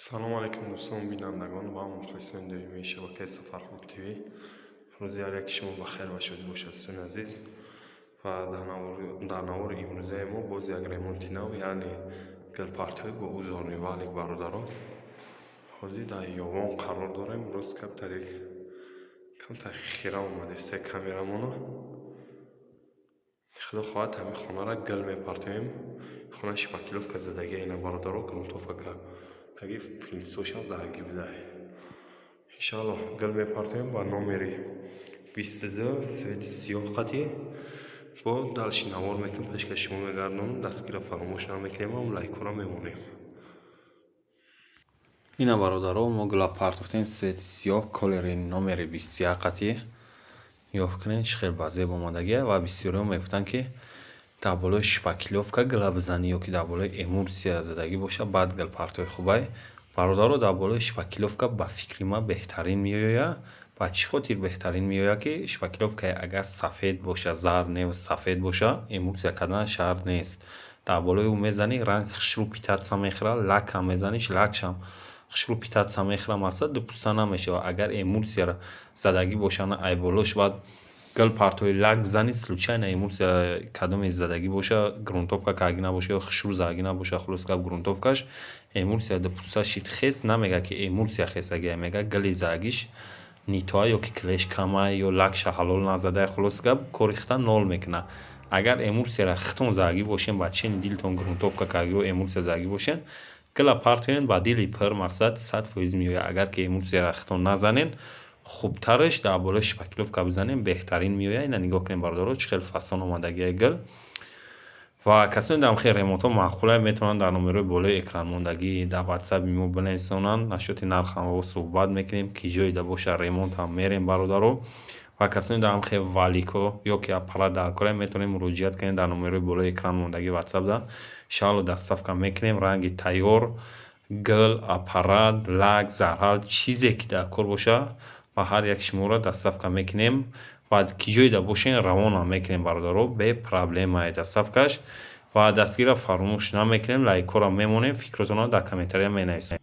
Салому алайкум, дӯстон, бинандагон ва мухлисони доимии шабакаи Сафархон ТВ. Рӯзи ҳар яки шумо ба хайр ва шодӣ бошад, дӯстони азиз. Ва дар навори имрӯзаи мо боз як ремонти нав, яъне гулпартоӣ бо узорный валик. Бародарон, ҳозир дар Ёвон қарор дорем. Рост камтаре камтар хира омадем се камерамона. Худо хоҳад, ҳамин хонаро гул мепартоем. Хона шпаклёвка задагия ина, бародаро, грунтовка таги, плинтусошам заргӣ будай. Иншааллоҳ, гул мепартоем ба номери 22, цвети сиёҳ қатӣ. Бо дальше навор мекунем, пешкаши шумо мегардонам. Дастгирро фаромӯш намекунем, ам лайкҳоро мемонем. Ина, бародаро, мо гула партофтем, цвети сиёҳ, колери номери 21 қатӣ. Нигоҳ кунед, чӣ хел ба зеб омадагия. Ва бисёриҳо мегуфтанд, ки дар болои шпаклёвка гула бизанӣ ё ки дар болои эмульсия задагӣ боша, баъд гулпартои хубай. Бародаро, дар болои шпаклёвка ба фикри ман беҳтарин меояд. Ба чӣ хотир беҳтарин меояд? Ки шпаклёвкае агар сафед боша, зард не, сафед боша, эмульсия кардан шарт нест. Дар болои ӯ мезанӣ, ранг хушрӯ питаться мехӯрад, лакам мезаниш, лакшам хушрӯ питаться мехӯрад, мақсад, дупӯста намешавад. Агар эмульсияро задагӣ боша, ай болош баъд гул партои, лак бизанӣ, случайно эмульсия кадоме задагӣ боша, грунтовка кардагӣ набоша ё хушрӯ задагӣ набоша, хулос гап, грунтовкаш эмульсия дупӯста шид, хес намегӯяд, ки эмульсия хесагия, мегӯяд, гули задагиш не то ё ки клей ш камай ё лакша ҳалол назадай. Хулос гап, кори хита нол мекунад. Агар эмульсияро хитон задагӣ бошен, ба чени дилтон грунтовка кардагӣ ё эмульсия задагӣ бошен, гула партоен, ба дили пир, мақсад, 100% меояд. Агар ки эмульсияро хитон назанен, хубтараш дар болои шпаклёвка бизанем, беҳтарин меояд. Ина нигоҳ кунед, бародаро, чӣ хел фасон омадагия гул. Ва касоне дар хел ремонтҳо маъқуланд, метавонанд дар номерҳои болои экранмондагӣ дар ватсапи мо бинависонанд. Насчёти нархам суҳбат мекунем, ки ҷойда боша, ремонтам мерем, бародаро. Ва касоне дар хел валикҳо ё ки аппарат дар коранд, метавонед муроҷиат кунед дар номерҳои болои экранмондагӣ ватсапда. Иншаалло, доставка мекунем. Ранги тайёр, гул, аппарат, лак, зарҳал, чизе ки дар кор боша, ба ҳар як шуморо доставка мекунем ва ки ҷойда бошен, равонам мекунем, бародаро, бе проблемаи доставкаш. Ва дастгирро фаромӯш намекунем, лайкҳоро мемонем, фикротонро дар комментария менависем.